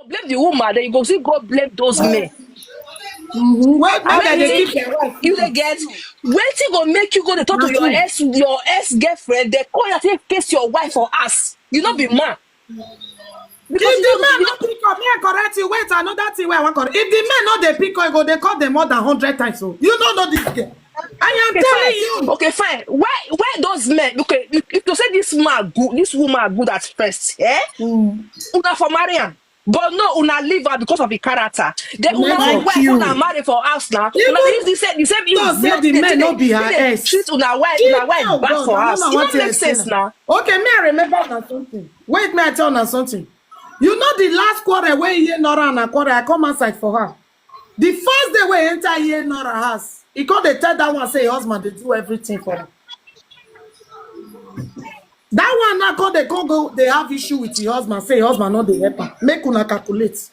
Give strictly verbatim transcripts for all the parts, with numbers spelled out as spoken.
blame the woman, then you go still go blame those men. Wait, make dem dey keep their wife. You dey get wetin go make you go dey talk to your ex, your ex girlfriend, dey call you say face your wife for house. You no be man. If the man no pick up, me I correct you. Wait, another thing wey I wan correct. If the men no dey pick up, e go dey call them more than hundred times. So you no know this girl. I am telling you. Okay, fine. Why, why those men? Okay, if, if you say this man good, this woman good at first, eh? Una for marry am. But no, una leave her because of the character. Then una Never like wife kill. Una marry for house now. Una Even dey use the same, the same though idiot say the dey men take no dey be take her dey ex. treat una wife, She una wife tell back God, for I house. don't E know no what make you're sense saying. Now. Okay, me I remember na something. Wait, me I tell una something. You know the last quarrel wey Iye Nora and I quarrel, I come outside for her. The first day wey I enter Iye Nora house, he come dey tell that one say her husband dey do everything for her. That one now come dey come go dey have issue with her husband, say her husband no dey help her. Make una calculate.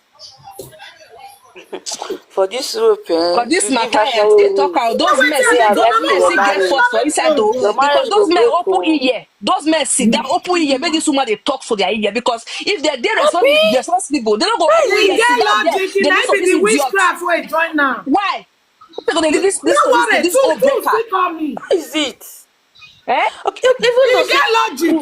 For this rope, eh, But this you give matter, us eh, all they rope. talk out. Those Wait, men, wait, those wait, men still wait, get wait, force for inside though. Your Because marriage those go men break open o. Ear. Those men sit down, open ear, make this woman dey talk for their ear. Because if they dey responsible, responsible, they don't go open E ear, get sit down there. logic. They Na listen to be this the idiot. Witchcraft wey join now. Why? Who go dey this this No this worry, this two old two breaker? Still coming. How is it? Eh? Okay, okay, even E though say logic.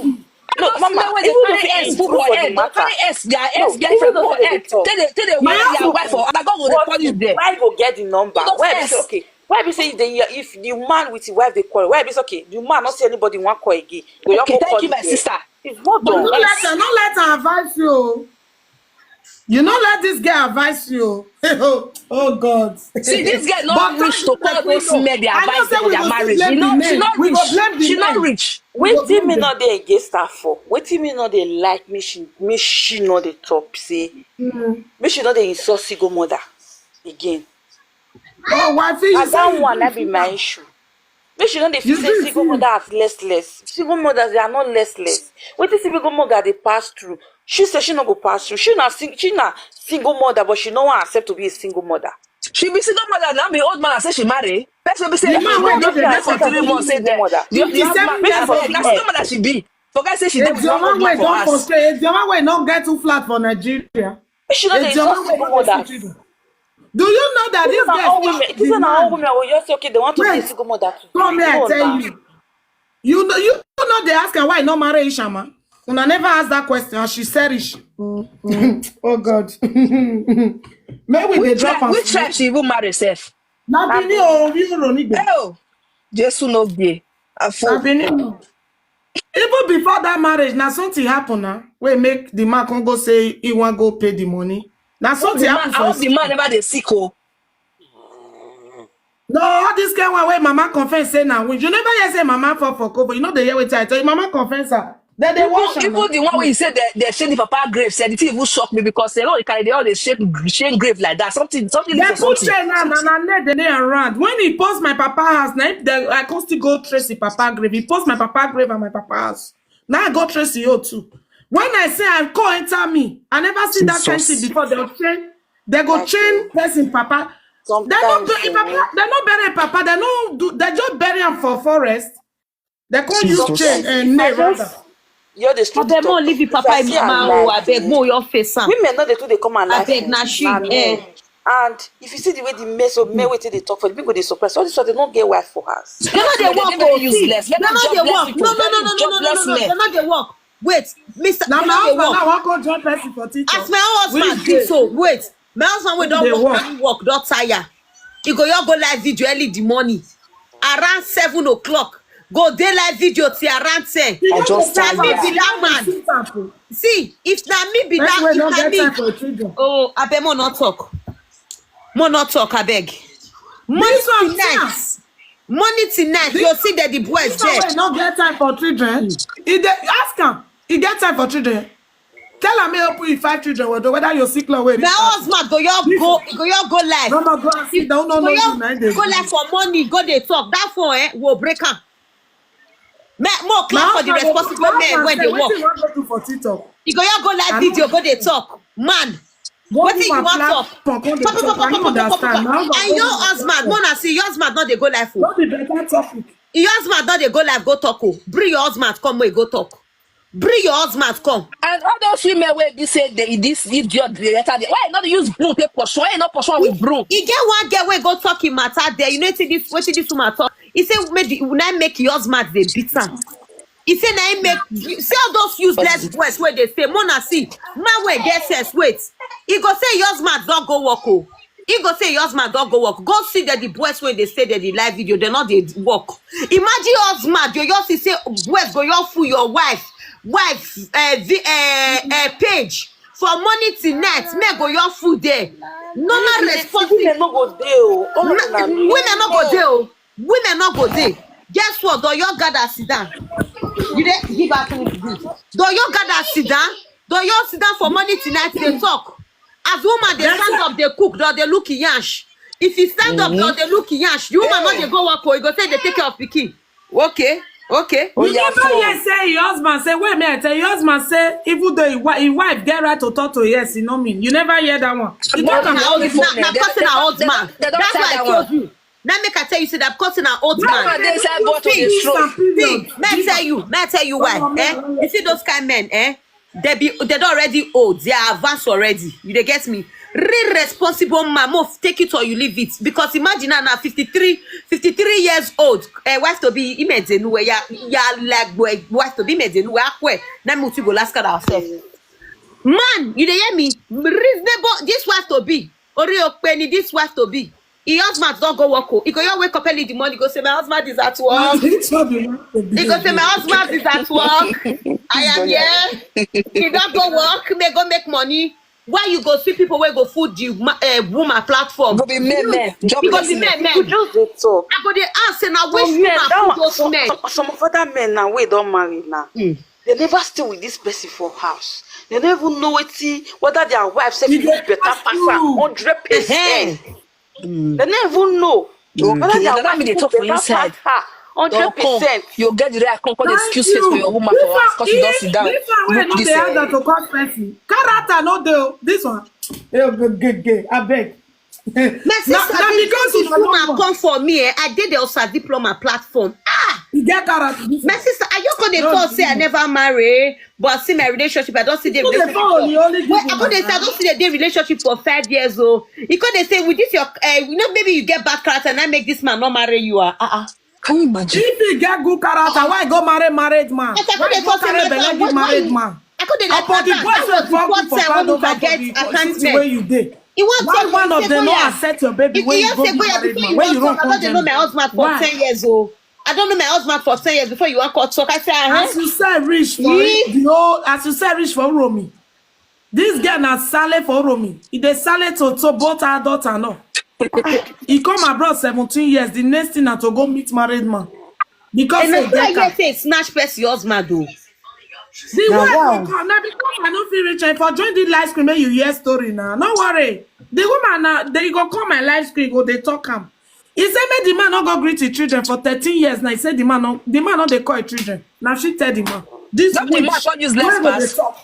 no, Those mama, men wey dey even though carry say S he put improve for for the head, don't matter. carry S, their S No, get even friend though for say they head. dey talk. Take the take the My wear their uncle, wife for, and I go go dey What punish if them. why go get the number? Those Why be say S. Okay? Why be say if they hear- if the man with the wife dey quarrel? Why be say okay? The man not see anybody wan call again. Go you Okay, go thank call you, my again. sister. It's not But done. no Why? let her, no let her advise you. You no let this girl advise you. Oh God. See, this girl But not reach to thank God call we those know. men their I know advice say for we their go still marriage. She blame the not she men. not We go reach. blame the She not men. Reach. We go Wetin me blame them. No dey against her for? Wetin me no dey like me she me she no dey talk say me she no dey insult single mother again. Oh, why feel Na you say that you one do na be it my now? Issue. Me she no dey feel You say do single it. Mother are less less. Single mothers they are not less less. Wetin single mother dey pass through? She say she no go pass through. She na sing, she na single mother, but she no wan accept to be a single mother. She be single mother now. Be old man. I say she marry. Person be say The she man go wey no dey dey there for accept three am. months. Say Single that mother. the the Fifty-seven man years na old na man. single mother she be. Forget say she dey A with one German man wey for don house. frustrate. A German wey no get two flat for Nigeria. She no A dey German insult wey single no get mothers. children. Do you know that These this na girl all women. stop These the na all man? Women. I will just say okay. They want to be a Wait, single mother too. come here, I No tell na. You. You know, you know they ask her why not marry Ishama. Una never ask that question. And she said it. Oh God. Maybe they Which drop tribe? am Which for tribe she even marry herself? Na Benin o, Obi Oro Nigbe. Oh, Jesus no gay. Na Afo. Benin o. Even before that marriage, na something happen now. Wey make the man come go say he wan go pay the money. Na I hope something the man. happen I for hope his the man never dey sick o. No, all this kind one wey mama confess say na win. You never hear say mama fall for cover. You know they hear wetin I tell you. Mama confess her. Then they wash Even am. even the one wey you say they they shake the papa grave, say the thing even shock me because they no dey carry they all dey shake shake grave like that. Something something They is a put something. chain now, na na neck they lay around. When he post my papa house, na him they, I come still go trace the papa grave. He post my papa grave and my papa house. Now I go trace the old too. When I say I call enter me, I never see that kind thing Jesus. Before. They go chain, they go Like chain eh, person papa. They no sometimes bury eh, papa. They no bury papa. They no do. They just bury am for forest. They come use chain sometimes Jesus. and if I nail rather. just you dey Abeg, struggle mo talk leave the if I papa see in am my o. like Abeg, mo eh, your face am. Women no dey too dey come alive Abeg, for na she. na Eh. Men. And if you see the way the men so men wetin dey talk for the people dey surprise. All this one they no get wife for house. They no dey They dey work very o. See, useless. Very they no dey jobless work. People. No, no, no, Very no, no, no, no, jobless no, no. Men. They no dey work. Wait, Mister, Now they my no dey husband now work. wan come join person for As TikTok. my own Which husband dey day? So, wait, my husband wey Which don day work, work? Carry work, don tire. He go your go live video early the morning, around seven o'clock. Go dey live video till around ten. He no go If na come me back. Be that man, see, if na me be Person that, wey if no na get me, time for children. Oh, abeg, mo no talk. Mo no talk, abeg. Money This one, see am. Tonight, money tonight, you see that the boys This one there. Wey no get time for children. He dey ask am. He get time for children. Tell am make open him five children well, whether you sick law wey My husband go your go, go your go live. No, no, go and sit down. No, no, Go no, your you mind dey go do. Live for money, go dey talk. That phone, eh, will break am. Me, mo My clap for the husband go, responsible my men husband when say, they wetin work. You wan go do for TikTok? You go your go live I video, no go dey talk. Man, Go wetin do you my wan talk? platform, come dey Pop, pop, talk. pop, I no pop, pop, pop, understand. pop. My husband And go your talk. Husband, Mona, see, your husband don dey go live o. No be better topic. Your husband don dey go live, go talk o. Bring your husband come, we go talk. Bring your husband come. And all those women wey be say they this idiot the letter dey, why you no dey use broom take pursue? Why you no pursue am with broom? E get one girl wey go talk him matter there. You know wetin this wetin this woman talk? He say make the na him make your husband dey beat am. He say na him make you see all those useless boys wey dey stay. Mona see man wey get sense wait. He go say your husband don go work o. He go say your husband don go work. Go see that the boys wey dey stay there the live video they no dey work. Imagine husband you just see say boys go your fool your wife wife uh, vi- uh, uh, page for morning till night men go your fool there. Normal responsible Women no go dey o. All of una women no go dey o. Women no go dey. Guess what? Don you gather sit down? You dey give her two good. Don you gather sit down? Don you sit down for morning till night dey talk? As woman dey stand up dey cook don dey look yansh. If you stand up don dey look yansh, the woman no dey go work o. You go say dey take care of pikin. Okay, okay. You never hear say your husband say wait me I tell your husband say even though his, wi- his wife get right to talk to yes e no mean you never hear that one. You talk am Na all the na- na phone. person na old man. They don That's tie why I that told one. You. Now make I tell you say that person na old That man. one dey inside bottle dey See, stroll. See, may I tell you, may I tell you why? Eh? You see those kind men, eh? They be they don already old, they are advanced already. You dey get me? Real responsible man, mo take it or you leave it. Because imagine now, now fifty-three, fifty-three years old, eh, wife to be imedzenuwe, ya ya like boy, wife to be imedzenuwe, akwe. Now me to go last card ourselves. Man, you dey hear me? Reasonable, this wife to be. Ori Okpeni, this wife to be. Your husband don go work o. He go your wake up early in the morning, go say my husband is at work. He go say my husband is at work. I am here. He don go work, may go make money. Why you go see people wey go food the ma- uh, woman platform? Go be men, men. You go be men, men. Dey talk. I go dey ask say na which Some men, woman that food one, those some, men? some, some of other men now wey don marry now. They never stay with this person for house. They don't even know wetin whether their wife sef fit do better pass am hundred percent. They don't even know whether Okay, their na that wife me dey fit do talk for better inside. pass her hundred Don come, percent. You get the right come call the excuse face for your woman for house because you don sit down. This one wey Look no this. dey Eh, hard to cause person. Character no dey o. This one. Eh, gay, gay, gay. Abeg. My sister, na this, because this una woman don come for me. Eh? I did the Osa diploma platform. Ah, E get character. This my sister, are you gonna No, talk say I never marry, but see my relationship. I don't see the Who dey relationship. follow you only give Wait, I woman could say I na? Don't see the day relationship for five years. Oh, you could say with this your, uh, you know, maybe you get bad character and I make this man not marry you. Ah, ah. Can you imagine? If you get good character, why go marry married man? Yes, I Why could go talk say carry my belle son, give what- married why- man? I could have Upon the that boys was wey the fall first people time fall when down Uber for get the attachment. city where you dey. He wants Why to one of say, them no "Goya." accept your baby If when you you go say, give "Goya, married before man? You When want you to, run I don't know my condemn? husband for Why? Ten years old. I don't know my husband for ten years before you want to talk." I say, "Ah, As you say rich for Yee. the whole, as you say rich for Uromi, this girl na sale for Uromi. E dey sale to to both her daughter no. He come abroad seventeen years. The next thing na to go meet married man because And say I feel like get yes, say snatch person husband though. The Na wife wow. Will come now because I no fit reach am. If I join the live screen, make you hear story now. No worry. The woman now, they go come my live screen, go they talk am. He say make the man not go greet his children for thirteen years now. He said the man no, the man not they call his children. Now she tell the man. This Not the witch, man come use less where go they pass. Talk?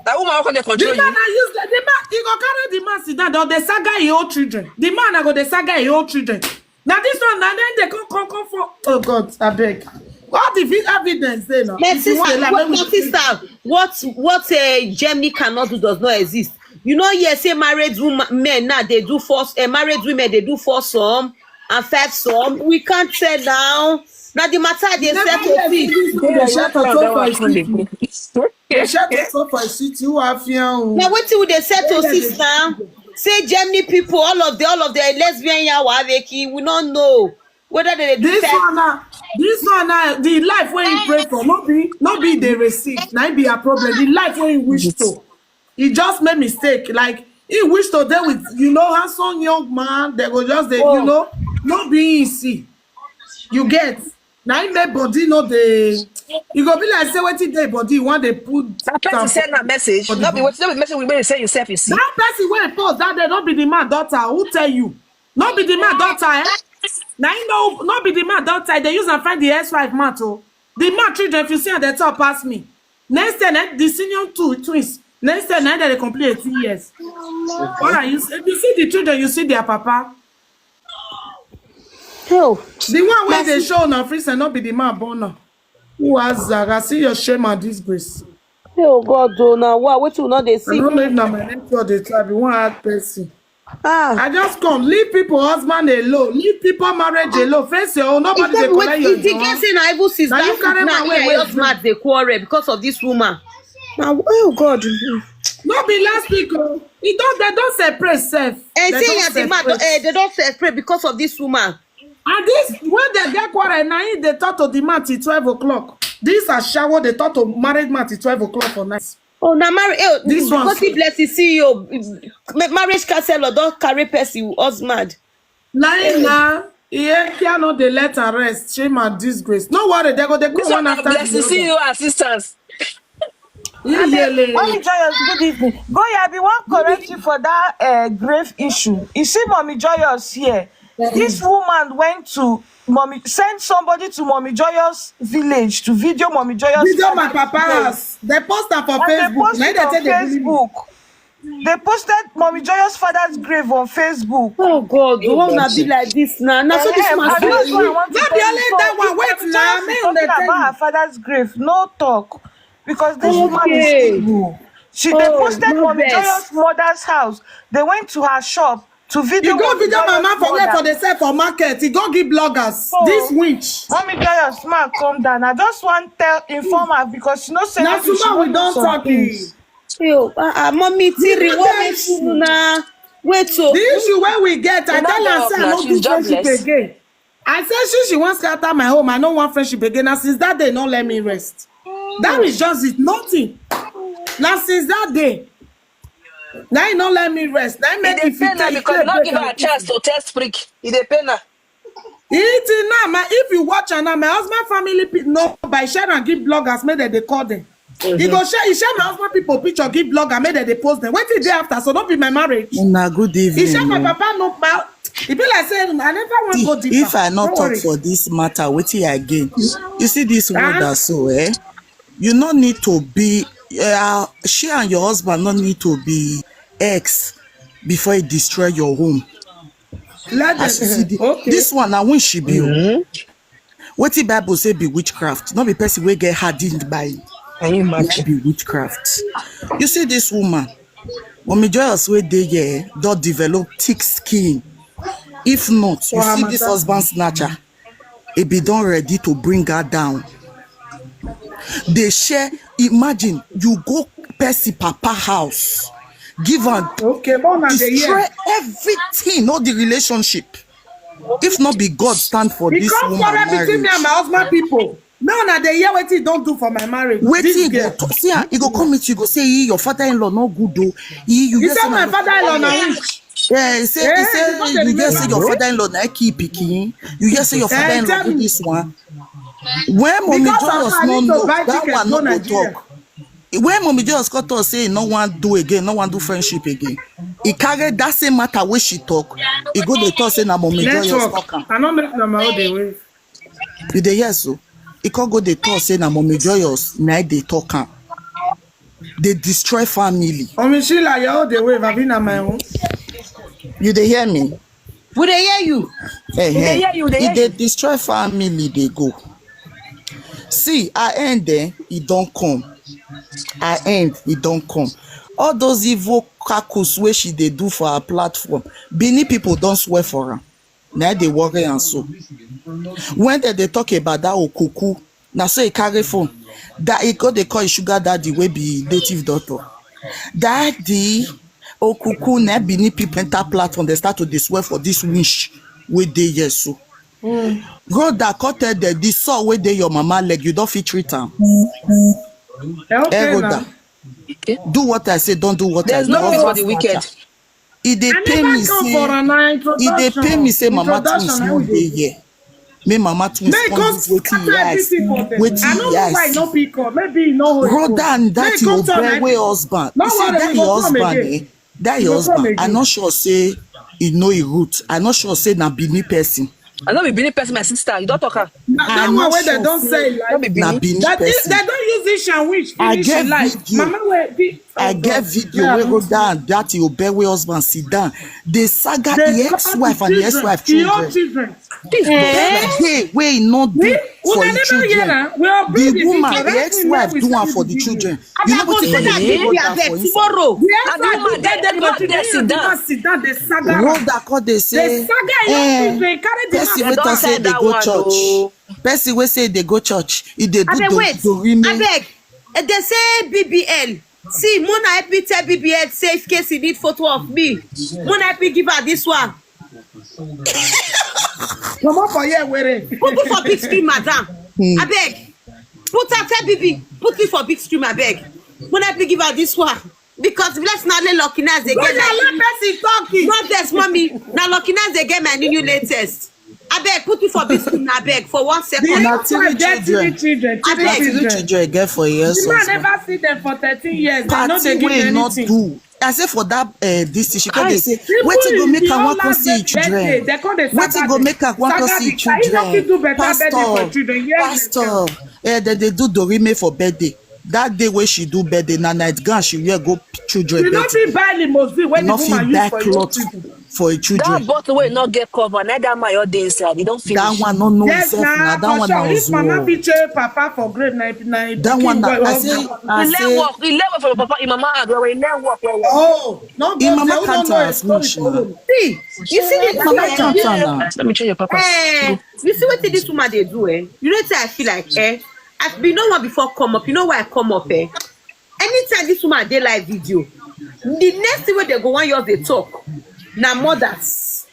That woman come dey The control man you. I use the, the man he go carry the man sit down. They saga his own children. The man I go they saga his own children. Now this one now then they come come come for oh God, I beg. What the vi- evidence they now? My If you want sister, like, what, make my we- sister, what what uh, Germany cannot do does not exist. You know, yes, say married woman men now they do force. Uh, married women they do four some and five some. We can't tell now. Now the matter they Never settle hear see. this one dey shout out so for his city. Dey shout out so for his city. Who are fear? Now what will they settle Yeah, see now? Say Germany people, all of the all of the lesbian yawa they we not know whether they do This sex. One now, this one now, the life where you pray for, not be not be the receive. Now be a problem. The life where you wish to. He just made mistake. Like he wish to deal with you know handsome young man. They go just they, you know, not be easy. You get now he make body not the. You go be like say wetin dey body you want they put. That person send a message. Not be what not be message we say yourself you see. That person wey post that day not be the man daughter. Who tell you? Not be the man daughter. Eh? Now you know not be the man daughter. They use and find the ex-wife man too. The man children if you see at the top pass me. Next thing eh, the senior two twins. Next thing eh, they complete eighteen years. What are you? If you see the children, you see their papa. Hell. The one where they show now, free and not be the man born now. Who has Zaga? See your shame and disgrace. Oh God, oh, now what? Wetin we no dey I see? No know if na my network dey try be one hard person. Ah, I just come leave people husband alone, leave people marriage alone. Face your own. Nobody dey collect your If the girl job. Say na even since Na you last carry week my now, way he wey and husband dey quarrel because of this woman. Now, oh God, No be last week o. E don, they don separate sef. And They say don yeah, the man, separate. Eh, they don separate because of this woman. And this when they get quarrel, na him dey talk to the man till twelve o'clock. This ashawo dey talk to married man till twelve o'clock for night. Oh, na marry. Eh, This one Gossip so. Blessing C E O, ma- marriage counselor don carry person husband. Na him na. Ihekia no dey let am rest. Shame and disgrace. No worry, they go dey This come one one na after Blessing the other. C E O assistance. Mommy Iyele. Joyous, good evening. Go, I be wan correct you for that uh, grave issue. You see, Mommy Joyous here. This woman went to Mommy, sent somebody to Mommy Joyous village to video Mommy Joyous. Video my father's papa grave. House. They post am for And they Facebook. post Na it they on take the bully me. Facebook. They posted Mommy Joyous father's grave on Facebook. Oh God, the one na be like this now. Now so this Eh, man I say just you. want to No be tell only you. So, that one. Wait Mommy now. Joyous Me is una talking tell about you. Her father's grave. No talk. Because this woman is Okay. evil. She they Oh, posted no Mommy vex. Joyous mother's house. They went to her shop to video. You go Mommy video Joyous mama for where mother. For the sell for market. You go give bloggers. Oh. This winch. Mommy Joyous, ma, calm down. I just want tell inform her because she no say Na maybe she small no we know don some talk. Things. Yo, uh, uh, mommy Tiri, no what dey makes issue. You now? Wait, so The issue where we get, I Una tell dey am up say I now. no She's do friendship jobless. Again. I say she she wan scatter my home. I no want friendship again. Na since that day, no let me rest. That is just it. Nothing. Na since that day. Now you no let me rest. Now you E make dey me feel pain her take because take not break give her and a chance to test freak. E dey pain her. It is now, my if you watch her now, my husband family pe- no by share and give bloggers make dem dey call them. He go share, he share my husband people picture give blogger make dem dey post them. Wetin dey after so don't be my marriage. Una good He share my evening. Papa no my. E be like say I never wan go If, deeper. If I not Don't talk worry. For this matter, wetin I gain? You see this Ah. Rhoda so, eh? You no need to be. Uh, she and your husband no need to be ex before he destroy your home. Let As you them. See the, Okay. This one na when she be. Oh. Wetin Bible say be witchcraft, no be person wey get hardened mind. Can you Na imagine? Be witchcraft. You see this woman, Mommy Joyous wey dey here don develop thick skin. If not, you For her see this matter. Husband snatcher, he be don ready to bring her down. They share. Imagine you go person papa house, give am Okay, but una dey destroy hear. Everything, all the relationship. If not be God stand for He this come woman quarrel between me marriage. And my husband people. Make una dey hear wetin he don do for my marriage. Wetin This he go girl. Talk? See, ah, he go come meet you, go say, "He, your father-in-law no good though. He, you He hear say say my na father-in-law na witch. Yeah, he say, he Eh, say you no dey you hear say remember? Your father-in-law na keep pikin. You hear say your Eh, father-in-law tell do me. This one. When Mommy Because of Joyous her no need to know, buy that ticket one go no go Nigeria. Talk. When Mommy Joyous come talk say he no wan do again, no wan do friendship again. He carry that same matter wey she talk. He go dey talk say na Mommy Joyous Network. Talk am. I no make na my own dey wave. You dey hear so? He come go dey talk say na Mommy Joyous na dey talk am. Dey destroy family. Mommy Sheila, your own dey wave. Abi na my own? You dey hear me? We dey hear you. Eh, Dey eh. Hear you. Dey E Hear dey you. Destroy family dey go. See, I end there, e don come. I end, e don come. All those evil kakus wey she dey do for her platform, Benin people don swear for am. Na dey worry am so. When dem dey talk about that okuku, na so he carry phone. That he go dey call his sugar daddy wey be native doctor. Daddy, okuku na Benin people enter platform, they start to dey swear for this wish wey dey here so. Rhoda come tell them the sore wey dey your mama leg, you don fit treat am. Eh, Rhoda, do what I say, don't do what I do. There's no place for the wicked. E dey pain me say, e dey pain me say Mama Twins no dey here. Make Mama Twins come use wetin he eyes, wetin he eyes. Rhoda and that your boy wey husband, you see that your husband, eh? That your husband, I not sure say e know e root. I not sure say na Benin person. I no be Benin person, my sister. You don talk am. Na that one wey dem don sell. Na Benin person. Dem don use this and wish finish life. Mama wey be. I get video wey go down that your boy wey husband sit down. They saga the ex-wife and the ex-wife children. Birthday wey e no do for im children. The woman, the ex-wife, do am for the children. You know wetin come dey do that for inside? Tomorrow. And the woman, the woman dey sit down. Rhoda come dey say, eh, person wey talk say dey go church, person wey say dey go church, e dey do dorime. Abeg, eh, they say B B L. See, Mona help me tell B B L say if case he need photo of me, Mona help me give her this one. Comot for here, were. Put it for big screen, madam. Abeg, put her, tell B B, put it for big screen, abeg. Mona help me give her this one. Because let's not let Lucky Nas dey get my new, person talking. Not this, mommy. Now Lucky Nas dey get my new, new latest. Abeg, put it for big screen, abeg, for one second. Na three children. Abeg. Three children get for years. The man never see them for thirteen years. They no dey give anything. I say for that, uh, this thing, she come dey say, wetin go make her wan come see im children? Wetin go make her wan come see im children? Pastor, pastor, eh, dem dey do dorime for birthday. That day wey she do birthday, na night gown she wear go children birthday. She no fit buy limousine wey the woman use for im children. For im children. That bottle wey no get cover, na that man your dey inside. You don finish. That one no know himself na. That one na Ozuo. If mama fit carry papa for grave, na na that one na. I say, I say. He learn work. He learn work from papa. Him mama hand well well. He learn work well well. Oh, no, him mama count am as much na. See, you see the mama count am na. Let me change your papa. Eh, you see wetin this woman dey do, eh? You know wetin I feel like, eh? I've been no one before come up. You know why I come up, eh? Anytime this woman dey live video, the next thing wey they go wan use dey talk na mothers.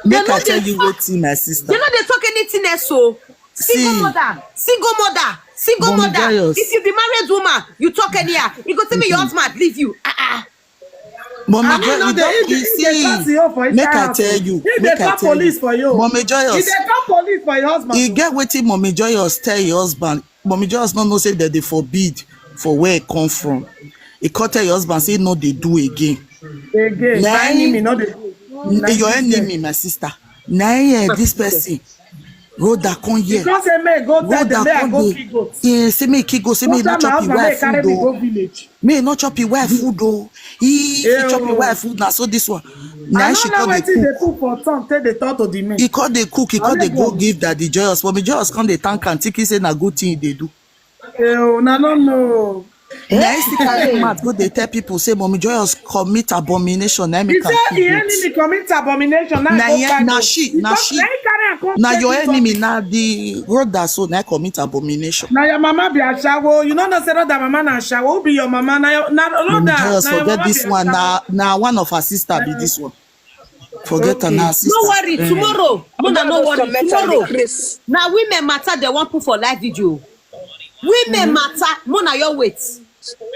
Make I tell you wetin, my sister. They no dey talk anything else o. Single mother, single mother, single mother. If you be married woman, you talk anyhow. You go tell me your husband leave you. Ah ah. Mommy Joyous, you see, make I tell you, make I tell you. Mommy Joyous, e get wetin Mommy Joyous tell your husband. Mommy Joyous no know say dem dey forbid for where e come from. E come tell your husband say no dey do again. Again, my enemy no dey do. Your enemy, my sister. Na him, eh, this person. Rhoda come here. He come say make go tell them, make I go kill goat. Yeah, say make kill goat, say make no chop him wife food o. Make no chop him wife food o. He chop him wife food na so this one. Na she come dey cook. They put for tongue, take the thought of the men. He come dey cook, he come dey go give Daddy Joyous. Mommy Joyous come dey thank am, thinking say na good thing he dey do. Eh, una no know. Na him still carry mouth go dey tell people say Mommy Joyous commit abomination. Na him make am cook goat. He say him enemy commit abomination. Na she, na she. Na your enemy, na the Rhoda so na commit abomination. Na your mama be ashawo. You no know say Rhoda mama na ashawo. Who be your mama? Na your, na Rhoda. Mommy Joyous, forget this one. Na, na one of her sister be this one. Forget am now, sister. No worry, tomorrow. Mona, no worry, tomorrow. Na women matter they wan put for live video. Women matter, Mona, your wait.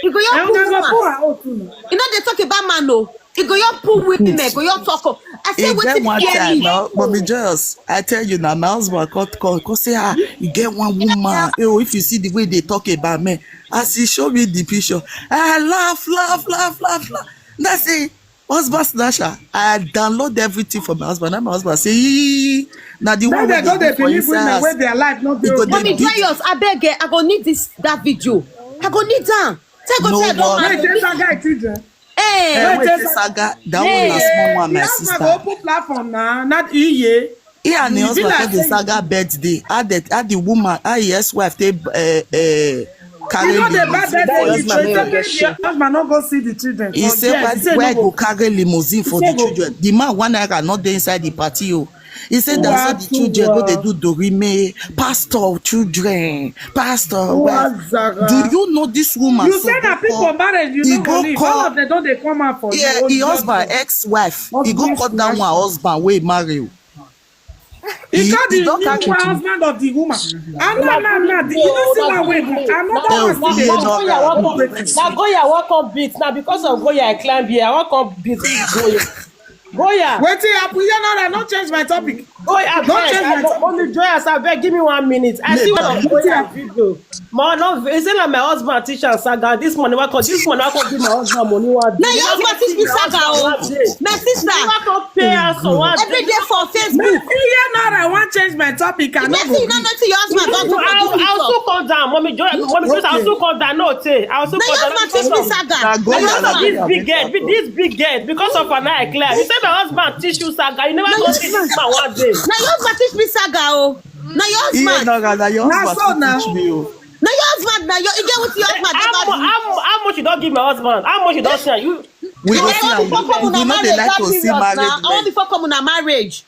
You go your put woman. You know they talk about man o. You go your put women, go your talk. I say wetin be any. Mommy Joyous, I tell you now, my husband come call, come say, ah, you get one woman. Oh, if you see the way they talk about me, as he show me the picture, I laugh, laugh, laugh, laugh, laugh. That's it. Husband snatcher. I download everything for my husband. And my husband say, ee, na the one wey dey go dey believe women wey their life no dey okay. Mommy Joyous, abeg, eh, I go need this, that video. I go need am. Tell God say I don marry. Wait, this guy children. Hey, wait, this saga. That one na small one, my sister. Open platform na, not iye. He and the husband take the saga birthday. How the, how the woman, how his ex-wife take, eh, eh, carry limousine for husband. Husband no go see the children. He say why, why go carry limousine for the children? The man one naira not dey inside the party o. He said that so the children go dey do dorime, pastor children, pastor wife. Do you know this woman? You say that people marriage, you no go leave. All of them don dey come out for you. Yeah, his husband, ex-wife. He go cut down one husband wey marry o. He call the new husband of the woman. Ah, no, no, no. You don't see one way. Another one still dey. Na Goya wan come beat. Na because of Goya I climb here. I wan come beat Goya. Goya. Wetin happen? Yeah, no, no, no change my topic. Goya, abeg. Mommy Joyous, abeg, give me one minute. I see one of Goya video. Ma, no, is it like my husband teach am saga? This money, why come, this money, why come give my husband money? What? Now your husband teach me saga o. My sister. Why come pay us for what? Every day for Facebook. Make me hear now, I want change my topic. I no Wetin go you no gree. Notice your husband don do for I'll, you I'll talk. Soon come down, mommy Joy. Mommy Joy, I'll Okay. Soon come down. No, say I'll Soon Na come your down. husband teach me saga. Na your Because of husband. This big girl, be- this big girl, because of her now I clear. You say my husband teach you saga. You never Na go your see husband. This man one day. Na your husband teach me saga o. Na your Iye husband. no, na your Na husband so fit na. Teach me o. Na your husband. Na your. You get what your husband How, never mu- do. How, mu- how much you don't give my husband? How much you don't share? You We go I see want am. before come We una no dey marriage like that to see period married now. I want men. Before come una marriage.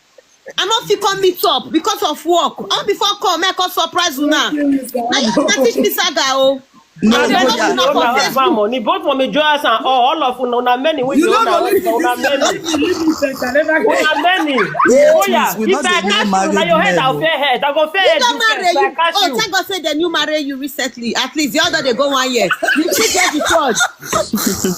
I no fit come meet up because of work. I want before come make I come surprise una. Na your husband teach me saga o. No, I no, dey yeah. look una Una for husband Facebook. Money. Both mommy Joyce and all, all of una, una many. We You dey no una go leave husband. me. Una This many. Leave me first. I never Una many. Yeah, Oh yeah. please, we If no I dey catch marry you, na your head men I'll o. fair head. I go fair You head. don You first. marry I you. catch Oh, you. Thank God say the new marry you recently. At least the other dey go one year. You fit get the third.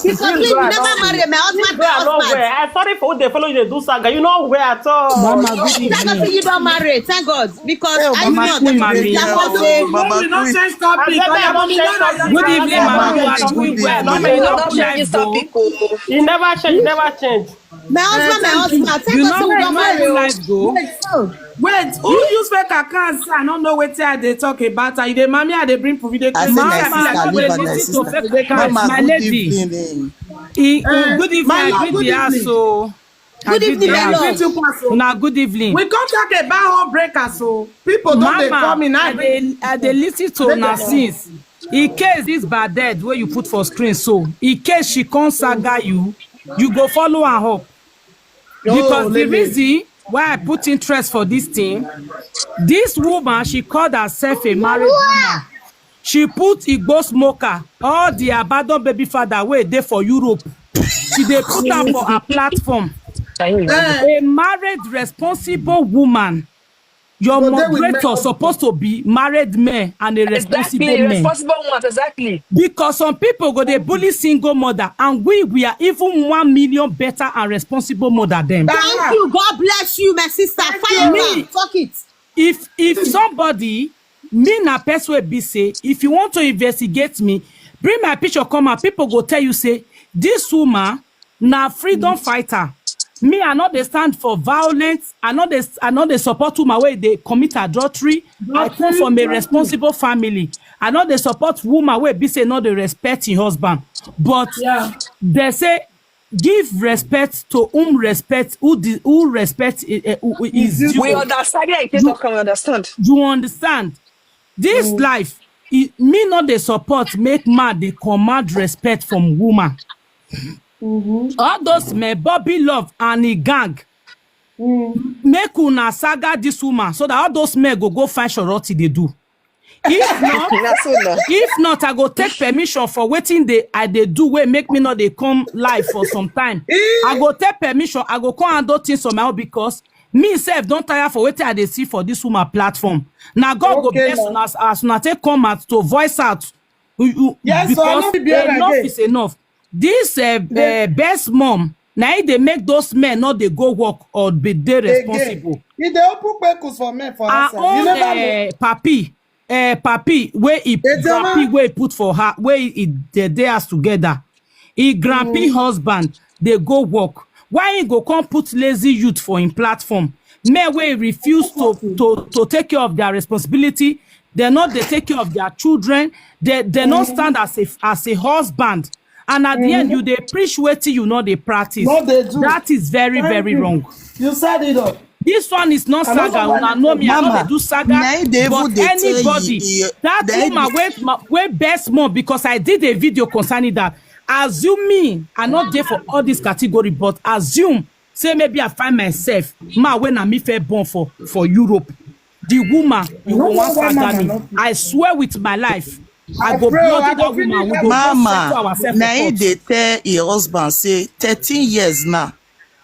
Because me, you never marry my husband, my Girl, no way. husband. I sorry for who they follow you. They do saga. You know where at all. Mama, good Thank God say evening. You don marry. Thank God because Hey, I Mama, not good get evening. That was Hey, a Mama, We not good. change topic. Abeg, Oya, I mommy, don't no, no, change no, Good no, evening, no, Mama. no, You no, are no, doing no, well. no, Mama, no, you no, not no, try this though. topic, oh. He never change. He never change. My husband, my husband. Thank You God not say we wait, don no marry do o. Life go. Wait, who use fake account? Say I don't know wetin I dey talk about. And you dey mommy, I dey bring proof. You dey I crazy. say my Say I sister, don't leave wait. Her, my Listen to sister. fake account, Mama, my good lady. Evening. E- Eh, Good evening, my I love, greet good the house. Evening. So I Good greet evening, the my house. love. Greet you, Pastor. Una good evening. We come talk about heartbreaker, so people don't dey Mama, come in. I I bring. dey I dey listen to Make una dem since. In case this bad dead where you put for screen, so in case she come saga you, you go follow her up. Oh, Because the lady. Reason why I put interest for this thing, this woman, she called herself a married woman. She put Igbo smoker, all the abandoned baby father wey dey for Europe. She dey put am for her platform. Eh, A married, responsible woman. Your Go dey with moderator men. Supposed to be married men and a responsible Exactly, men. Responsible woman, exactly. Because some people go dey bully single mother, and we we are even one million better and responsible mother than. Thank you. God bless you, my sister. Fire Me, back. Talk it. If if somebody, me na person wey be say, if you want to investigate me, bring my picture come out. People go tell you say this woman na freedom fighter. Me, I no dey stand for violence. I no dey I no dey support woman wey dey commit adultery. I come from a responsible family. I no dey support woman wey be say no dey respect her husband. But Yeah. They say give respect to whom respect who di- who respect eh, eh, who- who is due. We understand. Yeah, you can talk. We understand. You understand? This life, e, me no dey support make man dey command respect from woman. All those men, Bobby Love and e gang, make una saga this woman so that all those men go go find Shoroti dey do. If not, Na so na. If not, I go take permission for wetin dey I dey do wey make me no dey come live for some time. I go take permission, I go come handle things on my own because me sef don tire for wetin I dey see for this woman platform. Na God go Okay, bless ma. Una as, as una take come out to voice out. You, you, Yes, so I because no be bearer enough again. Is enough. This uh, uh, best mom, na im dey make those men no dey go work or be dey Again. responsible. E dey open kpekus for men for Her outside. You own never know. Uh, papi, uh, papi wey e Ejema. Papi wey e put for her, wey e dey dey house together. E grandpa husband dey go work. Why he go come put lazy youth for him platform? Men wey refuse to to to take care of their responsibility, they no dey take care of their children. They they no stand as a as a husband. And at the end, you dey preach wetin you no dey practice. No dey do. That is very Thank very you. Wrong. You said it all. This one is not I no saga. know why Una you know me. I no Mama, dey do saga. na im dey even But dey tell anybody you, eh, that na im woman wey ma- wey best mom because I did a video concerning that. Assuming I not there for all this category, but assume say maybe I find myself ma when I me fair born for for Europe. The woman you No go one want woman saga me. cannot be. I swear with my life. I I go pray, bloody I go that woman. bring We that go Mama, settle ourselves na for im court. Dey tell her husband say thirteen years now.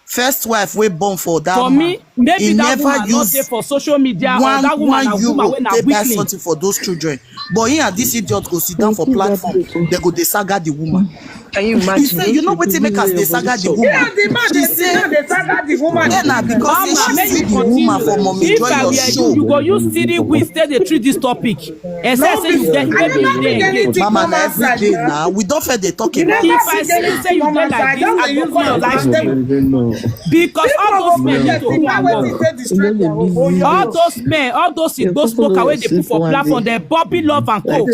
First wife wey born for that For man. Me, maybe He that never woman not use there for social media or one that woman one na woman euro wey na take buy weakling. Something for those children. But he and this idiot go sit down for platform. They go dey saga the woman. Can you He imagine? Say you know wetin make us dey saga the woman. Yeah, the man She dey say sit down dey saga the woman. Then na because Mama, say she make see you the woman for continue. Mommy If Joy I your were you, you show. Go use three weeks take dey treat this topic. Except say you get I baby never bring there again. Anything Mama, come na outside every day now. Now we don first dey talk You about. never If I see see anything say you come dey like outside. This, Just I dey go use call your your life mouth. dey. Because all those men dey do People go one get wey Wetin take distract their own? All those men, all those igbo smoker wey dey put for platform, dem Bobby Love and co.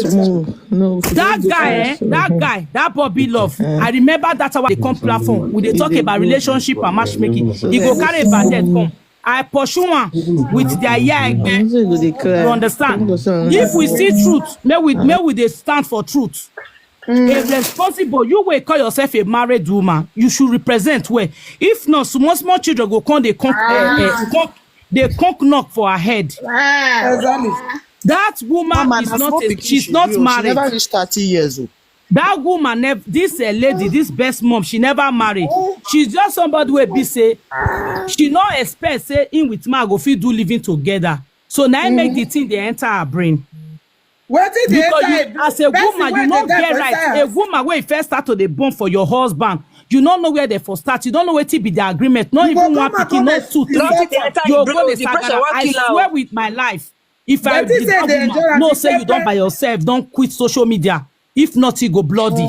That guy, eh, that guy, that Bobby Love. I remember that hour they come platform. We dey talk about relationship and matchmaking. He go carry a bandit come. I pursue am with their ear egbe. You understand? If we see truth, may we may we dey stand for truth. A responsible, you wey call yourself a married woman, you should represent well. If not, small small children go come dey conk eh, eh, conk dey conk knock for her head. Exactly. That woman Mama, is na not small a, pikin she's she not be o. She married. Never reach thirty years o. That woman nev- this uh, lady, this best mom, she never marry. She's just somebody wey be say she no expect say him with man go fit do living together. So na im make the thing dey enter her brain. Wetin dey Because enter you, a as a person woman, wey you dey no die get for right. Inside A house? Woman wey first start to dey born for your husband, you no know where they for start. You don't know wetin be the agreement. Not You go even one come out pikin, come not two, three, explain Nothing dey four. enter You him go brain. Dey The pressure sagara. Wan I kill her. Swear with my life. If I Wetin be say that dey woman, enjoy am? Know She say you get don by yourself, don quit social media. If not, you go bloody.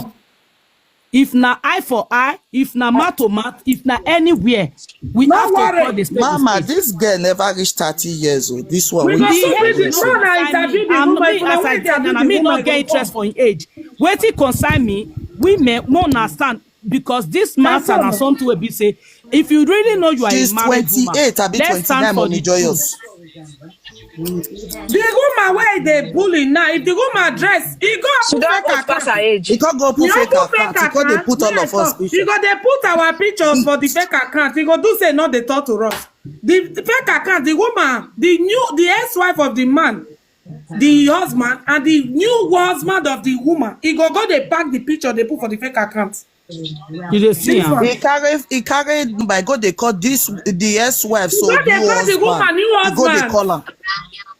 If na eye for eye, if na mouth to mouth, if na anywhere, we No have to worry. Call the spade a Mama, spade. This girl never reach thirty years old. This one We wey go you soon see be the This one. One I interview the I'm woman. Me If as una I wait, tell I una, be me the not woman get go interest come. For him age. Wetin concern me, women no understand because this matter na something wey be say if you really know you are She's a married woman, twenty-eight, abi let's stand twenty-nine, for Mommy the Joyous. Truth. The woman wey dey bully now, if the woman dress, he go She open don fake old pass her account. Age. He come go open He fake open fake account. He come dey account. Put all Yes, of us so he picture. Go dey put our pictures for the fake account. He go do say no dey talk to us. The, the fake account, the woman, the new, the ex-wife of the man, the husband, and the new husband of the woman. He go go dey pack the picture they put for the fake account. You dey see This am? One. He carry he carry number go dey call this the ex-wife. So Go dey new call the husband. Woman, new He go dey husband. Call am.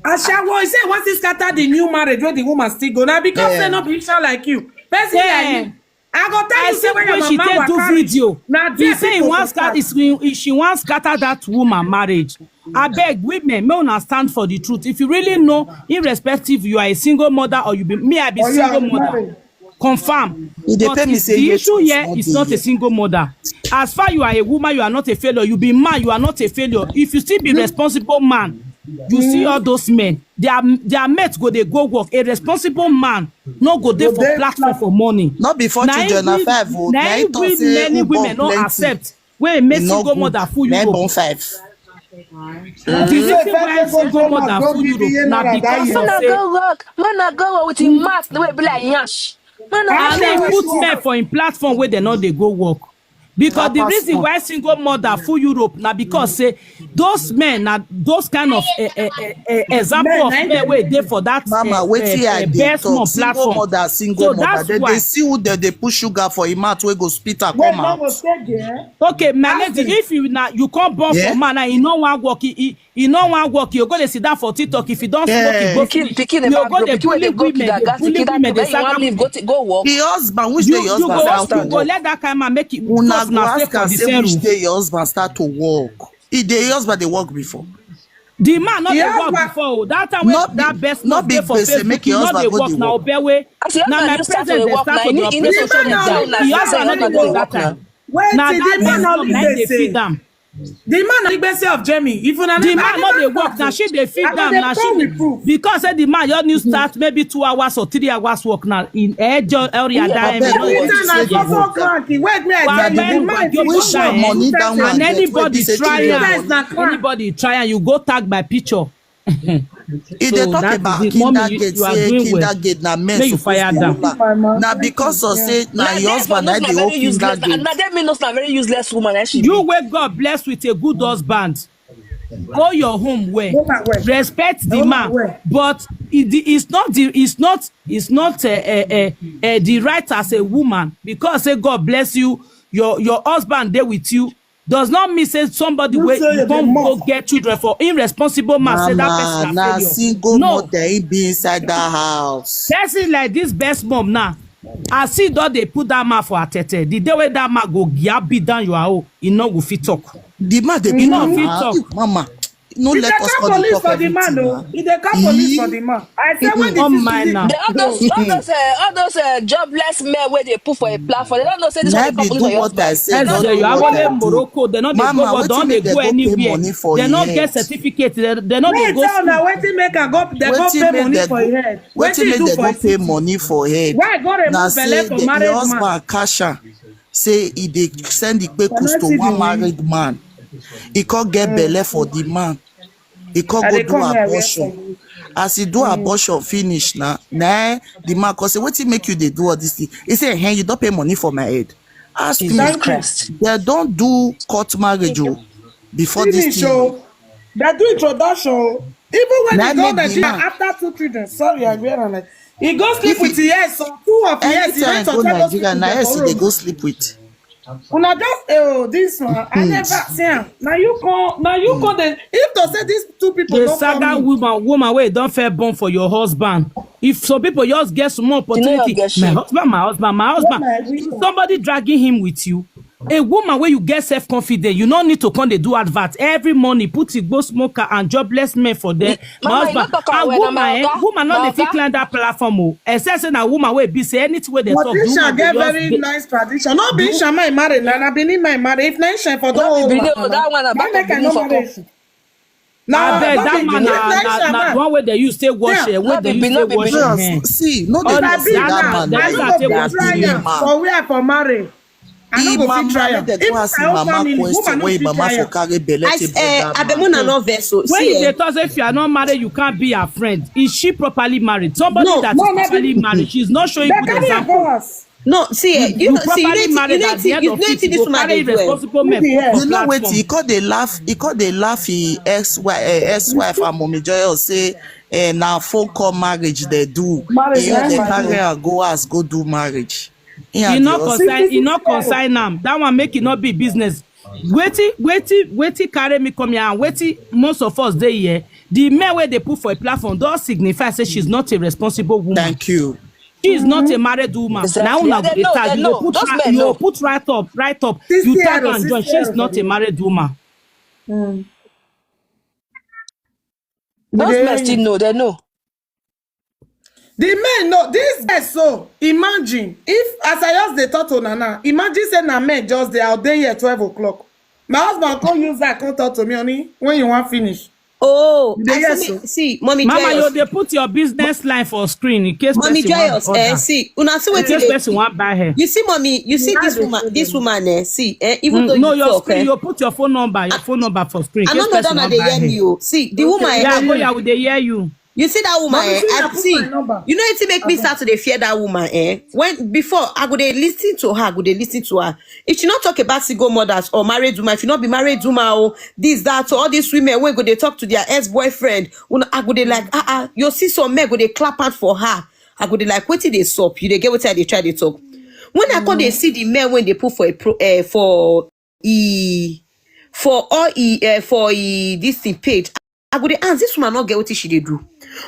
Ashawo, he say once he scatter the new marriage, where the woman still go now because Yeah. Say no be like you. Person Yeah. Like you. I go tell I you say say when when your she mama take do waka reach, video, na he there say he people wan go scatter. Start. Is- he- she wan scatter that woman marriage. Abeg, women, may una stand for the truth. If you really know, irrespective, you are a single mother or you be me, I be Or you single are mother. Married. Confirm. E dey But pain me it's- say the yes, issue it's here not is there not a yet. Single mother. As far you are a woman, you are not a failure. You be man, you are not a failure. If you still be responsible man, you see all those men. Their their mates go dey go work. A responsible man no go dey Go for dey platform plat- for money. Not before Na children na every- five o. Na Na him every talk say many who born women no plenty. Accept. Wey make E no single good. Mother full Na Europe. Born five. The reason why single mother full Europe na because of Una say go work. Man, I go work with him mask the way e be like yansh. Man, I I go mean, work. Put men for him platform where they know they go work. Because the reason why single mother full Europe na because say those men na those kind of eh, eh, eh, eh, example Men, of I men wey dey for that Mama, eh, wetin eh, I eh, dey best talk? Mom Single platform. Mother, single So mother. That's They, why. They see who they, they put sugar for him mouth wey go spit and Wait, come no out. Go stay there. Okay, my Ask lady, him. If you now you can't born Yeah. For man and you know one work, he, he, he no one work, you go to sit down for TikTok. If you don't smoke, Yeah. You go Pikin, finish. Pikin You never go grow. To Pikin wey bully dey go women, kindergarten, they bully kindergarten, women, they when you wan sack leave, go, women. T- go work. The husband, which You day your you husband go start you to go work? Let that kind man make it Una go ask am say which day your husband start to work. If the husband dey work before. The man not dey work before. Oh. That time when that best not dey for Facebook, make your husband go dey work. Now Obewe. As your husband you start to dey work now, you need to start to dey work now. You know, say you no dey work now. Wait till the man only dey say. The man na the gbese of Jamie. If una The man no dey work na she dey feed am na she because say the man just new start maybe two hours or three hours work na in ejo area that Abeg, time. Wait till say the work. Wait me I tell you, the man fit Which one money that one And get wey anybody be say try three am, hours? Anybody try am, you go tag my picture. E dey So talk that about is it. Mommy, you, kindergarten, you are say doing well. Kindergarten na men Make you suppose fire dey down. Hold am. Na because of say na your husband na dey hold kindergarten. Na dem mean na very useless woman. Eh, she You be. Wey God bless with a good husband. Go your home well. Go back well. Respect the Go back man. Well. But it, the- it's not the it's not it's not uh, uh, uh, uh, the right as a woman because say God bless you, your your husband there with you. Does not mean say somebody You wey say you you dey come mock. Go get children for irresponsible man say that Mama, person na na failure. Single No, mother he be inside that house. Person like this best mom now, as he don dey put that man for her tete, the day wey that man go grab beat down your hoe, he no go fit talk. The man dey He beat no am fit now. Talk. Mama, No, If let they us call come dey police talk for the man, everything no, now. If they call police for Ee, the man, I say when the Come thing mind begin now. They, all those, all those, uh, all those uh, jobless men where they put for a platform, they don't know say this one na they come be police do for your what I husband. say, don't Yes, do you are what only I do. Morocco. They not they go, Mama, but don't wetin they make dem go go pay anywhere. money for They im not get head? certificate. They, they not Wait, they go tell una school. wetin make am go, they go Wetin pay make money dem for go? your head. Wetin Wetin make do dem for go pay city? money for head? Why go Na remove belle say for the, the married man? husband cash am. Say e dey send the Can kpekus I to see the one money? Married man. E come get belle for the man. E come I go dey do come here where for abortion. you. As e do abortion finish now, na the man come say, "Wetin make you dey do all this thing?" He say, "Hey, you don pay money for my head." Ask me. Jesus Christ. They don do court marriage o before this Finish, thing. Oh. They do introduction, oh. Even when Na he go make the Nigeria man. After two children, sorry, I wear am like he go sleep If with he, yes, or two of yes, he anytime went to go tell those Nigeria, people na that yes, for they room. Go sleep with. Una just, oh, this one, I never see am. Now you come, now you come. Then if to say these two people The don't saga come in, woman, woman where you don't fair born for your husband. If some people just get small You know your opportunity, get my shame. Husband, my husband, my what husband. my reason? Somebody dragging him with you. A woman where you get self confidence, you no need to come dey do advert every morning. Put igbo smoker and jobless men for there. My Mama, you no husband talk am and well. Na woman, my eh, oga, woman no my dey fit oga. Climb that platform o. Except say na woman wey be say anything wey dem talk, the Mortician woman go get just very dey. Nice tradition. No be Isha my married, na na Benin my married. If na Isha for No be don video, hold that one na why part of make I Benin no for marry come. Isha? Na Abeg, no that be man if na na na Isha na the man. one wey dey use take wash Yeah. eh, wey No dey be use Benin, no take be wash Benin. im Yes, hair. see, no dey All talk this say that that man, man the na reason no I go take be I wash try im Benin am hair. Man. for where for marry. I no Im go fit mama try make am. Dem If go ask my im own mama family, question woman no wey im fit mama try for am. Carry belle I take uh, born that man. Abemona no vessel. When See, you dey eh, talk say if you are not married, you can't be her friend. Is she properly married? Somebody No, that no, is not properly be. Married, she's not showing They good carry am example. Go house. No, see, eh, you You know, see, you know, properly it- you married know, at the it- end you of know, it, it- you this go woman carry dey do. Eh. Responsible Look men the for hair. You know platform. Wetin? He called dey laugh. He called dey laugh. He ex wife, uh, ex wife and mommy Joy say, eh, na phone call marriage they do. Marriage He na dey my carry own. Her go house go do marriage. He E and the no husband. concern, e no Fifty-six years. Concern am. That one make it not be business. Wetin, wetin, wetin carry me come here and wetin most of us dey here. The men wey dey put for a platform don signify say she's not a responsible woman. Thank you. She is not a married woman. Exactly. Now una Yeah, they go dey know, tag, they you go know. put Those her, men you go know. Put write up, write up. Sixty You tag euro, and join. sixty She is euro. Not a married woman. Those Yeah. Men still know, they know. The men know this guy. So imagine if as I just dey talk to Nana, imagine say na men just dey out there here twelve o'clock. My husband come use that come talk to me, honey, when you want finish. Oh, You dey I hear see, so? me, see, mommy Mama, Joyous. You dey put your business line for screen in case Mommy person wan Joyous, order. Eh, see, una see In wetin case dey. Person wan buy hair. You see, mommy, you see How this they woman, say this that? Woman, eh, see, eh, even though Mm, no, you your talk, screen. Eh, You put your phone number. Your phone number for screen. In I case don't know that person na wan they buy hear hair. me, oh. See, the woman, eh, Yeah, I go, yeah, we dey hear you. You see that woman, Mommy, eh? see, I I put see. My number. You know, it make me start to dey fear that woman, eh? When before I go dey listen to her, go dey listen to her. If she not talk about single mothers or married woman, if you not be married woman, oh, this, that, all these women when go they talk to their ex boyfriend, when I go they like, ah, ah, you see some men go they clap out for her. I go they like, what did they stop? You they get what they try to talk. When I go they see the men when they put for a pro, eh, for e for all e uh, for e this thing page. I go dey ask this woman not get what she dey do.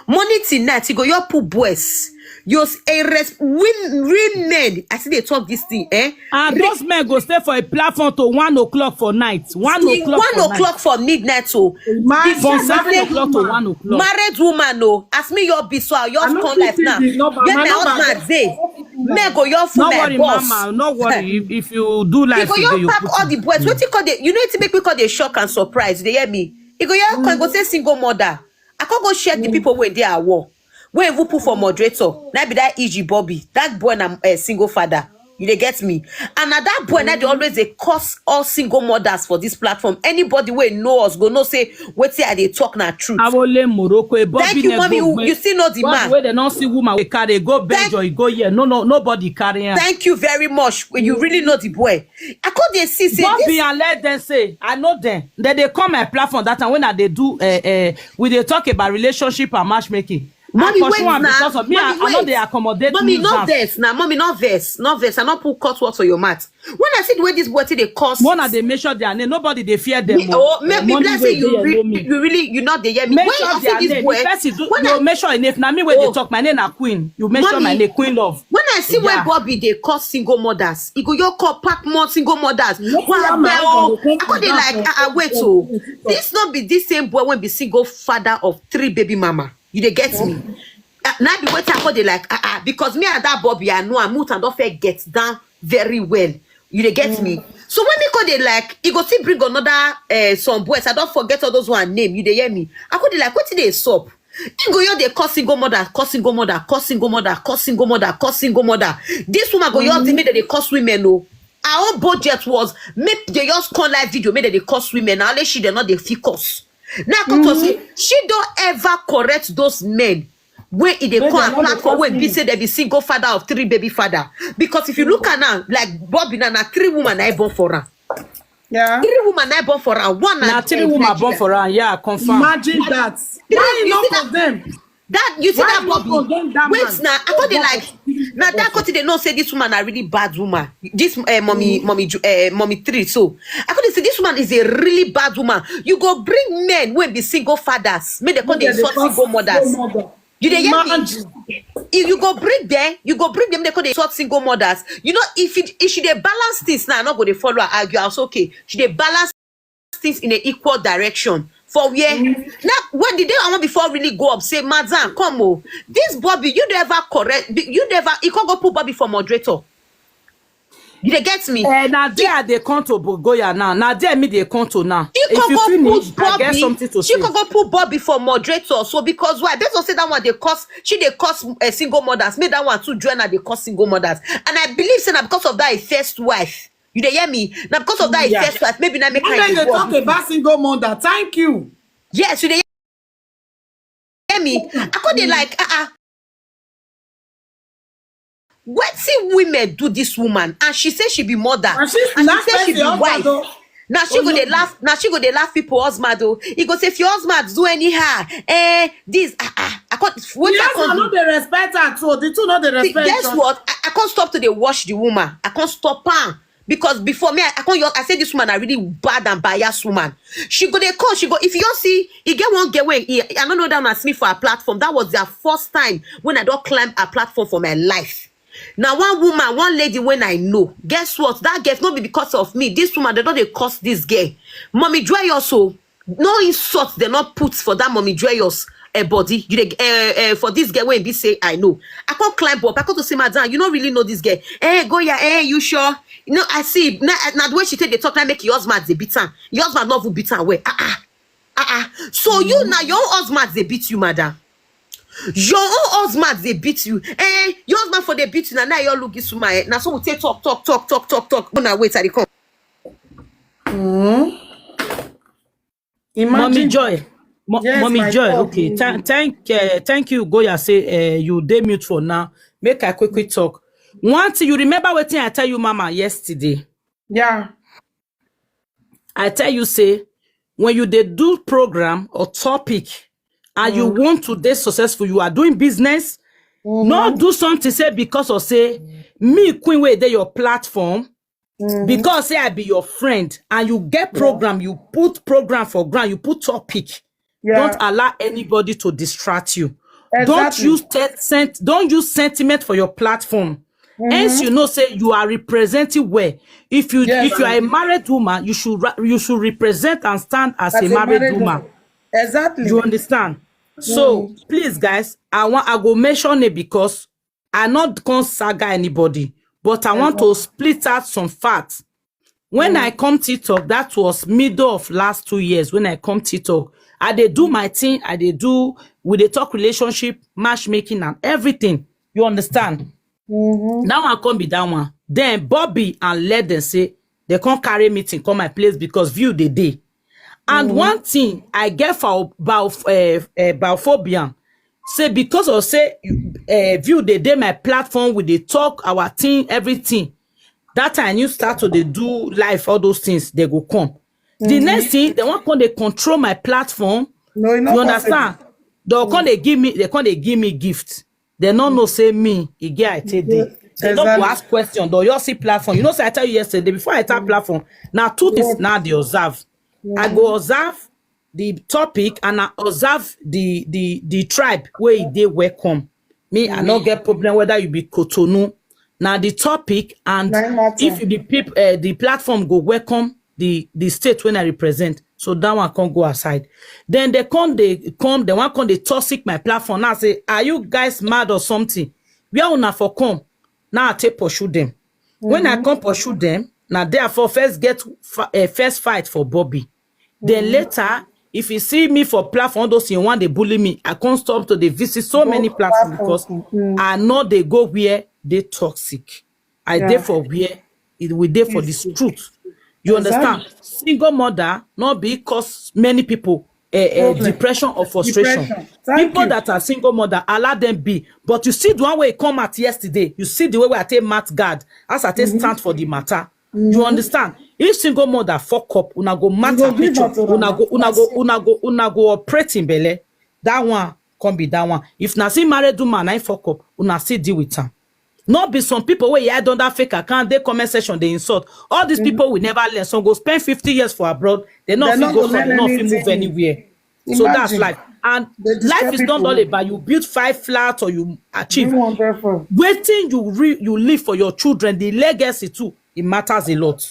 Morning till night, he go your poor boys. Your a res win real men. I see they talk this thing, eh? And those men go stay for a platform to one o'clock for night. One o'clock. One o'clock for midnight. So imagine from seven o'clock to one o'clock. Married Woman, no. As me, your be so I your come life now. Get my husband day. Men go your fool. No worry, boss. Mama. No worry. If, if you do life, you go your pack all the boys. What you call the? You know it make me call the shock and surprise. They hear me. You go your mm. Go say single mother. I can't go share the people when they are war. When who put for moderator? That be that E G Bobby. That boy na a single father. You dey get me? And na that boy na dey always dey curse all single mothers for this platform. Anybody wey know us go know say wetin I dey talk na truth. Awole Morocco, a Bobby. Thank you, mommy. You, you still know the man. Wey dem no see woman wey carry go beg or go here. No, no, nobody carry am. Thank you very much. You really know the boy. I come dey see say Bobby and let them say I know them. Dem dey come my platform that time when I dey do uh, uh, we dey talk about relationship and matchmaking. Mommy, I pursue wait am now. Because of me, I, Mommy, I no wait. Dey accommodate Mommy, me. No vex now. Mommy, no vex. No vex. I no put cut word for your mouth. When I see the way this boy take dey curse, When I dey measure their name, nobody dey fear them. Me, oh, maybe Money let's wey say you dey re- low me. You really, you not dey hear me. When Measure I see their this name. Boy, If person do, when you I, measure a name. If na me wey dey Oh. Talk, my name na Queen. You measure my Mommy, name, Queen Love. When I see Yeah. When Bobby dey curse single mothers, he go your call pack more single mothers. Wetin Wow, that man well, go come I go dey back like, on ah, ah, wait, on oh, TikTok? This not be this same boy when be single father of three baby mama. You dey get me? Uh, now be wetin I go dey like, ah, ah, because me and that Bobby, I know I move and don't fair get down very well. You dey get me? So when me go dey like, he go still bring another uh, some boys. I don't forget all those one name. You dey hear me? I go dey like, what dey sup? He go your dey call single mother, call single mother, call single mother, call single mother, call single mother. This woman go your dey make dem dey curse women, oh. Her own budget was make they just call live video, make dem dey curse women. Now let she dey not dey fit curse. Now come to say she don't ever correct those men wey e dey Make call dem a no dey platform curse wey be me. Say they be single father of three baby father. Because if you look at now, like Bobby now, na three woman I born for her. Yeah. Three woman I born for her. One Na na three woman born for her. Yeah, confirm. Imagine that. You Why you not see that? Condemn? That you see Why that not Bobby? Condemn that Wait man? Now, I thought they What like was he now that doing? Cote they know say this woman a really bad woman. This uh, mommy, mommy, Ju- uh, mommy three. So I could say this woman is a really bad woman. You go bring men wey be single fathers, make they call Make they dem dey sort call single mothers. single mother. You dey hear me? Imagine. If you go bring them, you go bring them. They call they sort single mothers. You know, if it, if she dey balance things now, I not go dey follow her argue. I was okay. She dey balance things in an equal direction. For where now, when the day I want before really go up, say, Madam, come oh, this Bobby, you never correct, you never, he can't go put Bobby for moderator. You dey get me? Eh, na there they come to Bogoya now. Na there me they come to now. She If can you go finish, put I Bobby. Get something to She say. Can go put Bobby for moderator. So because why? Based on say that one they cost, she they cost a single mothers. Make that one too join her they cost single mothers. And I believe say na because of that his first wife. You dey hear me? Now because of that his Yeah. First wife, maybe now make When her they dey go talk up. About single mother, thank you. Yes, you dey hear me? I could dey like, uh uh. Wetin women do this woman, and she say she be mother, And she and laugh she say she person be husband wife. Though. Now she go dey laugh. Now she go dey laugh people husband though. He go say if your husband do anyhow, eh, this ah ah. I can't. What The I husband can't no do. Dey respect her too. The two no dey See, respect. Guess Each other. What? I, I can't stop to dey watch the woman. I can't stop her because before me, I, I can't. I say this woman a really bad and biased woman. She go dey call. She go if you don't see, he get one girl wey he, I don't know that as me for a platform. That was their first time when I don't climb a platform for my life. Now one woman, one lady when I know. Guess what? That girl no be because of me. This woman they don't dey curse this girl. Mommy Joy also no insult they not put for that Mommy Joy a body you dey uh, uh, for this girl wey be say I know. I can't climb up. I can't to say madam, you don't really know this girl. Eh, go yeah, eh, you sure? No, I see. Now, now the way she take the talk, now make your husband they beat her. Your husband not even beat her away. Ah ah ah ah. So you now your own husband they beat you, madam. Your own husband they beat you. Eh, your husband for they beat you. Now now you look this woman. Eh? Now so we take talk talk talk talk talk talk. Go now wait, I dey come. Mm. Imagine. Mommy Joy. Mo- Yes, Mommy my Joy, God. Okay. Thank, thank, uh, thank you, Goya. Say uh, you dey mute for now. Make I quickly talk. One thing you remember what thing I tell you, Mama, yesterday. Yeah. I tell you, say when you dey do program or topic, and you want to dey successful, you are doing business. No do something say because of say me queen wey dey your platform. Because say I be your friend and you get program, you put program for ground, you put topic. Yeah. Don't allow anybody to distract you. Don't Exactly. Use te- sent, don't use sentiment for your platform. Hence, you know say you are representing well. If you Yes. If you are a married woman, you should ra- you should represent and stand as, As a, a married married woman. woman. Exactly. You understand? So please, guys, I want I go mention it because I not gonna saga anybody, but I want to split out some facts. When I come TikTok, that was middle of last two years. When I come TikTok, I dey do my thing. I dey do we dey talk relationship, matchmaking, and everything. You understand? That one come be that one. Then Bobby and let them say they can't carry meeting come my place because view they dey. And one thing I get for bio, uh, uh, biophobia, say because of say uh, view they dey my platform, we dey talk our thing, everything. That time you start to dey do life, all those things they go come. The next thing they want come they control my platform. No, e no You possible. Understand? They come dey give me, they come dey give me gift. They no know say me, e get I take dey. They no go ask question. They just see platform. You know, say I tell you yesterday, before I enter platform, now two things now they observe. I go observe the topic and I observe the the the tribe where they welcome. Me, I no get problem whether you be Cotonou. Now the topic and if you the people, uh, the platform go welcome the the state when I represent. So that one can't go aside. Then they come, they come, they want come, they toxic my platform. Now say, are you guys mad or something? Where una for come? Now I take pursue them. When I come pursue them, now therefore first get uh, first fight for Bobby. Then later, if you see me for platform, those you want they bully me, I can't stop to they visit so many platforms because I know they go where they toxic. I dey for where it we dey for this truth. You understand? Single mother not be cause many people uh, uh, depression or frustration. People that are single mother, allow them be. But you see the one way come out yesterday. You see the way I take mat guard as I take stand for the matter. You understand? If single mother fuck up, una go matter picture, una go, una go, una go, una go operate in belle. That one can't be that one. If na see married woman, I fuck up, una see deal with her. Not be some people where you don't that fake account, they comment section, they insult. All these people will never learn. Some go spend fifty years for abroad, they not fit go for, they not fit move anywhere. So that's life. And life is not all about you build five flats or you achieve. Waiting you re- you live for your children, the legacy too, it matters a lot.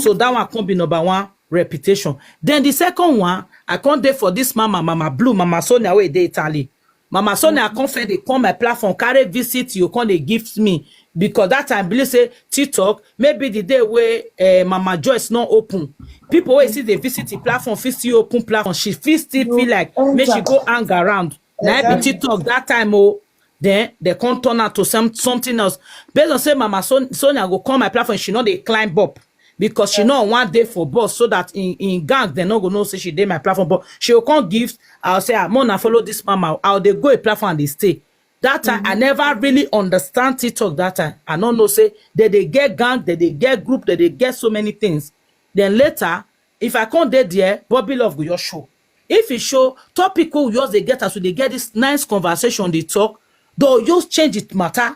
So that one can't be number one, reputation. Then the second one, I can't there for this mama, Mama Blue, Mama Sonia, where they Italy. Mama Sonia, I can't fair they come my platform, carry visit you, can't they gift me because that time believe say TikTok maybe the day where uh, Mama Joyce not open. People wey see they visit the platform, fit still open platform. She fit still feel like make she go hang around. Now be TikTok that time oh, then they can't turn out to some something else. Based on say Mama Son- Sonia go come my platform, she know they climb up because she know one day for boss so that in, in gang they not go know say she did my platform, but she will come give. I'll say I'm gonna follow this mama. I'll they go a platform and they stay. That time I never really understand TikTok that time. I don't know say they they get gang, they they get group, they they get so many things. Then later, if I can't dey there, Bobby Love go your show. If he show topic who yours they get as we they get this nice conversation they talk, they'll just change it matter.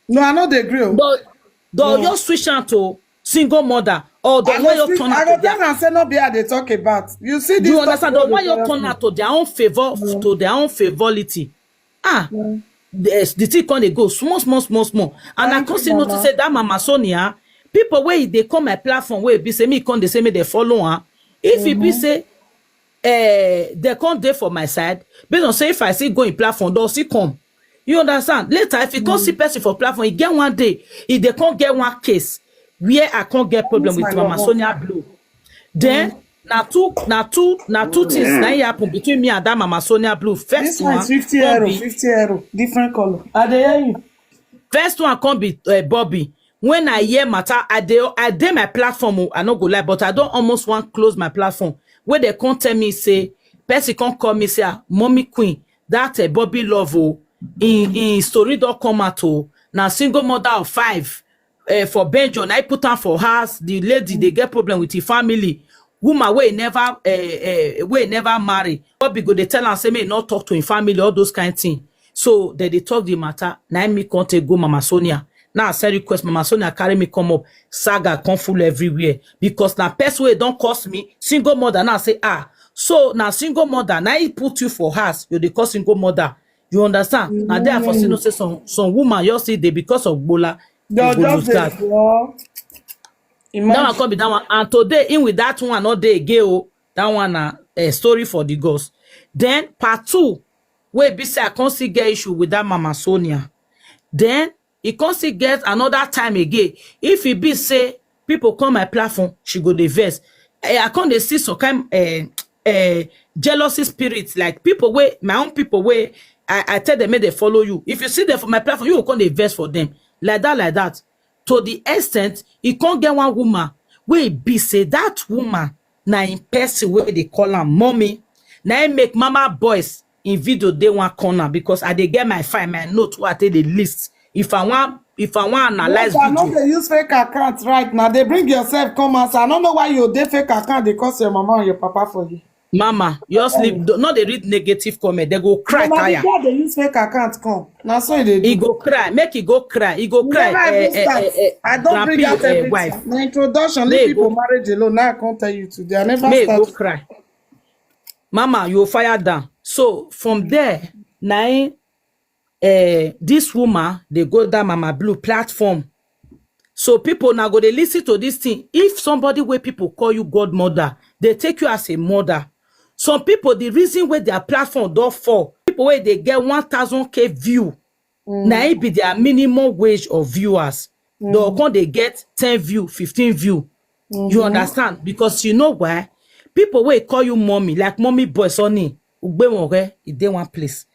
No, I no dey agree. They'll, they'll just switch on to single mother or the way you turn out to their I say no be I dey talk about. You see this. You understand? The way you turn out to their own favor, to their own favority. Ah, the, the thing come dey go small, small, small, small. And I come see notice say that Mama Sonia, people wey they come my platform wey be say me come they say me they follow her. If it be say eh, they can't dey for my side, based on say if I see go in platform, they'll see come. You understand? Later, if you can't see person for platform, you get one day, if they can't get one case where I can't get problem with Mama Sonia Blue, then now two, now two, now two things now happen between me and that Mama Sonia Blue. First one, fifty euro, fifty euro, different color. I dey hear you. First one can't be uh, Bobby. When I hear matter, I dey I dey my platform. Oh, I no go lie, but I don't almost want close my platform. Where they can't tell me say person can't call me say ah, mommy queen that uh, Bobby love oh in in story don't come at all. Now single mother of five uh, for Benjo. I put her for house. The lady they get problem with the family. Woman wey never uh, uh, wey never marry. Bobby go they tell her say me not talk to him family all those kind thing. So they they talk the matter. Now me can't take go Mama Sonia. Now I send request Mama Sonia carry me come up. Saga come full everywhere because now person wey don't cost me single mother now say ah so now single mother now he put you for house you dey call single mother. You understand? Now there for see no say some some woman you see they because of bola. They go lose guard. That one come be that one and today in with that one not dey again oh. That one na a story for the gods. Then part two, where be say I can't see get issue with that Mama Sonia. Then he can't see get another time again. If he be say people come my platform, she go the verse. I, I can't dey see some kind uh, uh, jealousy spirit like people where my own people where I, I tell them make they follow you. If you see them for my platform, you will come the verse for them like that, like that. To the extent he can't get one woman where he be say that woman na in person where they call her mommy. Now he make mama boys in video they want corner because I they get my file, my note what they list. If I want if I want analyze yes, I know video. They use fake accounts right now. They bring yourself come out. I don't know why you they fake account they cause your mama and your papa for you. Mama, just leave. No dey read negative comment. They go cry tire. They use fake account come. Na so e dey He do. Go cry. Make he go cry. He go cry. Never even Eh, eh, start. eh, eh, I don't bring out Grandpa, eh, everything. wife. Na introduction. May Leave people go- marriage alone. Now I can't tell you today. I never May go start. Cry. Mama, you fire down. So from there, now uh, this woman, they go that Mama Blue platform. So people now go they listen to this thing. If somebody where people call you godmother, they take you as a mother. Some people, the reason where their platform don't fall, people where they get one thousand K view, now it be their minimum wage of viewers. They'll come they get ten view, fifteen view. You understand? Because you know why? People will call you mommy, like mommy boy, sonny, ugbe won re, e dey one place.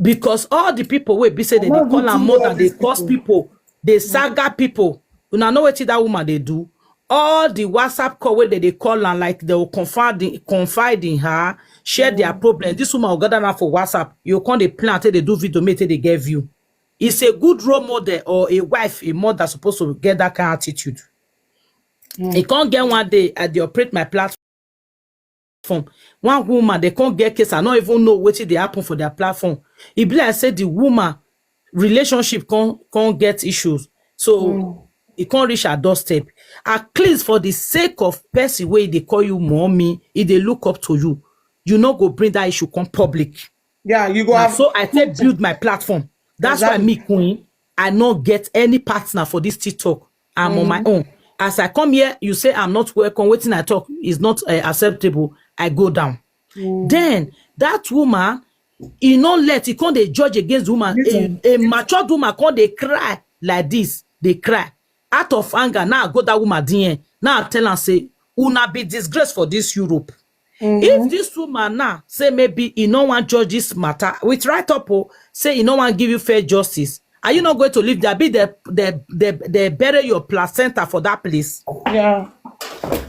Because all the people wey be say they No dey call good am thing mother, all they these curse people. People, they saga people. Una know wetin that woman dey do? All the WhatsApp call wey they dey call am, like they will confide in, confide in her, share their problem. This woman will gather now for WhatsApp. You can't dey plan till they do video, make till they get view. It's a good role model or a wife, a mother supposed to get that kind of attitude. It can't get one day I dey operate my platform. One woman, they can't get case. I don't even know what they happen for their platform. It be like say the woman relationship can't, can't get issues. So it can't reach her doorstep. At least for the sake of person where they call you mommy, if they look up to you, you not go bring that issue come public. Yeah, you go Na have so I take build my platform. That's why Exactly. Me, Queen, I not get any partner for this TikTok. I'm on my own. As I come here, you say I'm not welcome. Wetin I talk is not uh, acceptable. I go down. Then that woman, he not let he come dey judge against the woman. A, a matured woman come dey cry like this. They cry out of anger. Now I go that woman D M. Now I tell her say, "Una be disgrace for this Europe." If this woman now say maybe he no wan judge this matter with right up, oh, say he no wan give you fair justice, are you not going to leave there? Be the the the, the bury your placenta for that place. Yeah.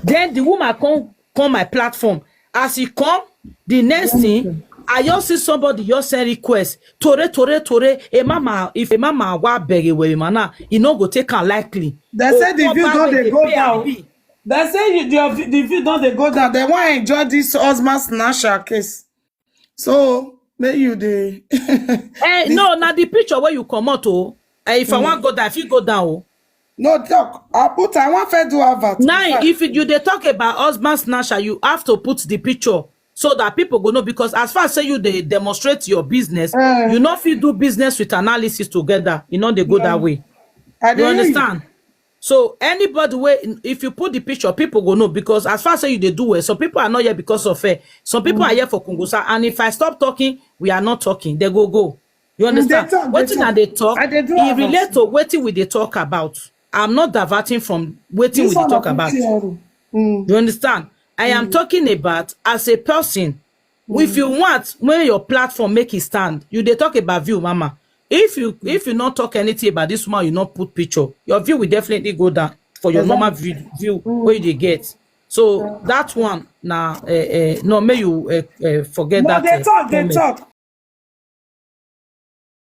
Then the woman come come my platform. As he come, the next thing, I just see somebody just send request. Tore, tore, tore. A mama, if a mama wa beg a way, man, he no go take her likely. They say the view don dey go down. They say you, the, the view don dey go down. They wan enjoy this husband snatcher case. So make you dey. Eh, no, now the picture where you come out, oh. Eh, if I want go down, if you go down, oh. No talk. I put. I wan first do advert. Now, if you they talk about husband snatcher, you have to put the picture so that people go know, because as far as say you they demonstrate your business, you not fit do business with analysis together. You know they go that way. I You dey hear you. Understand? So anybody way, if you put the picture, people go know, because as far as say you they do well, some people are not here because of fair. Some people are here for Kungusa, and if I stop talking, we are not talking. They go go. You Mm, they understand? talk, they Wetin talk. I dey talk, I dey do e advert. Relate to wetin we dey talk about. I'm not diverting from wetin This we dey one talk of about. P T R. Mm. You understand? I am talking about as a person. If you want, when your platform make it stand, you dey talk about view, mama. If you if you not talk anything about this woman, you not put picture, your view will definitely go down for your normal view, view where you dey get. So that one now, uh, uh, no, may you uh, uh, forget No, that. they Uh, talk. They comment. Talk.